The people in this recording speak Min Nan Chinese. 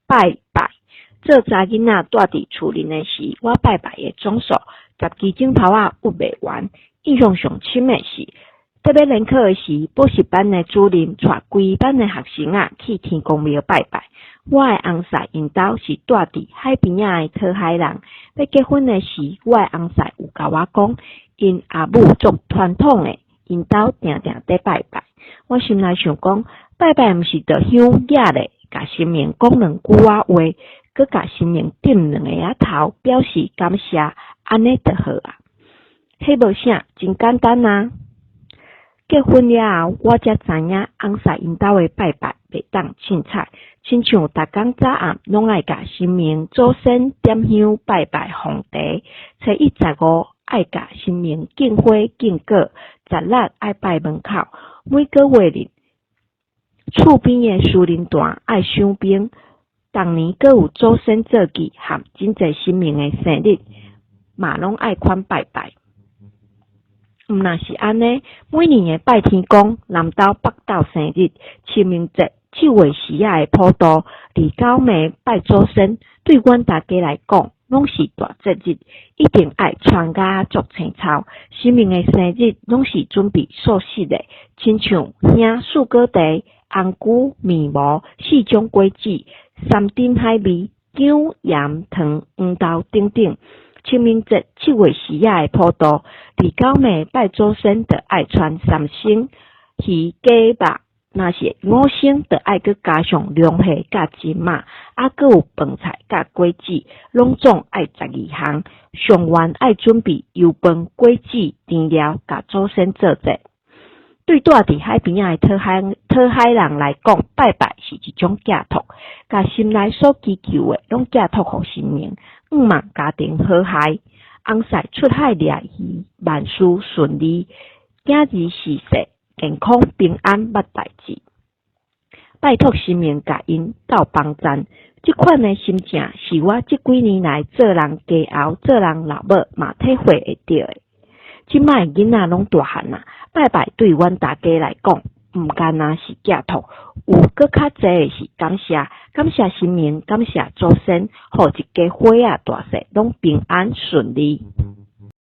拜拜。做查囡仔蹛佇厝內的時，我拜拜的總數十支指頭仔鬱袂完。印象上深的是，踮欲聯考的時，補習班的主任帶規班的學生仔去天公廟拜拜。我的翁婿𪜶兜是蹛佇海邊仔的討海人。欲結婚的時，我的翁婿有共我講，𪜶阿母足傳統的，𪜶兜定定佇拜拜。我心內想講，拜拜毋是著香舉咧，共神明講兩句仔話，閣共神明點兩下仔頭，表示感謝，按呢就好矣。彼無啥，真簡單啊！結婚了後，我才知影翁婿𪜶兜的拜拜袂當凊彩，親像逐工早暗攏愛共神明祖先點香拜拜奉茶。初一十五愛共神明敬花敬果，十六愛拜門口。每個月日，厝邊的士林壇愛賞冰。逐年閣有祖先做忌和真濟神明的生日，嘛攏愛款拜拜。毋若是按呢，每年的拜天公、南斗北斗生日、清明節、七月時仔的普渡、二九暝拜祖先，對阮大家來講，攏是大節日，一定愛穿甲足青草。神明的生日攏是準備素食的，親像香四果茶、紅龜、麵無、四種果子、三珍海味、薑鹽糖、黃豆等等。清明節七月時仔的普渡，二九暝拜祖先，就愛穿三牲、魚雞肉。若是五牲，就愛閣加上龍蝦佮蟳仔，啊，閣有飯菜佮果子，攏總愛十二項。上懸愛準備油飯、果子、甜料，共祖先做祭。對蹛佇海邊仔的討海人來講，拜拜是一種寄託，共心內所祈求的攏寄託予神明，向望家庭和諧，翁婿出海掠魚，萬事順利，囝兒事勢健康平安，捌代誌。拜託神明共𪜶鬥幫贊，這款的心情是我這幾年來做人家後、做人老母嘛體會會著的。這擺囡仔攏大漢矣，拜拜對阮大家來講，毋干焦是寄託，有閣較濟的是感謝，感謝神明，感謝祖先，予一家伙仔大細攏平安順利。